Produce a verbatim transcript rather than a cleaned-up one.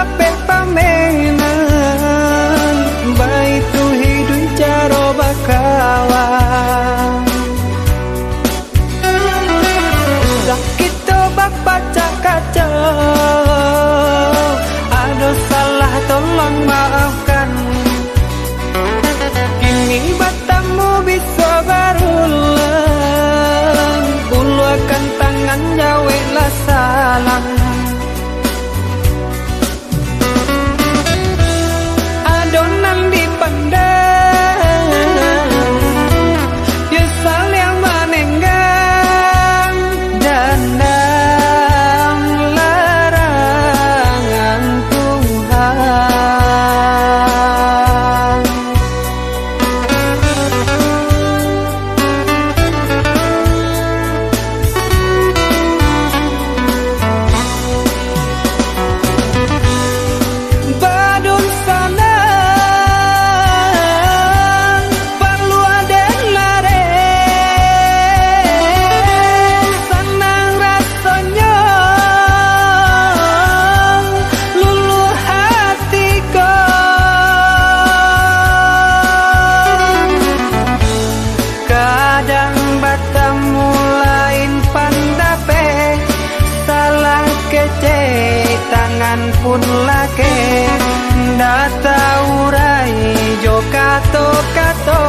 Dapek pamenan, baitu hiduik caro bakawan. Sakik tu bapacah kaca, ado salah tolong maafkan. Kini batamu bisa barulang, uluakan tangan jaweklah salam. Ado nan dipandang, yo saliang manenggang, dandam larangan Tuhan. Badun sanang, paluah den lareh, sanang rasonyo, luluah ati ko. Kadang batamu lain pandapek, salah kecek tangan pun lakek, ndak taurai jo kato-kato,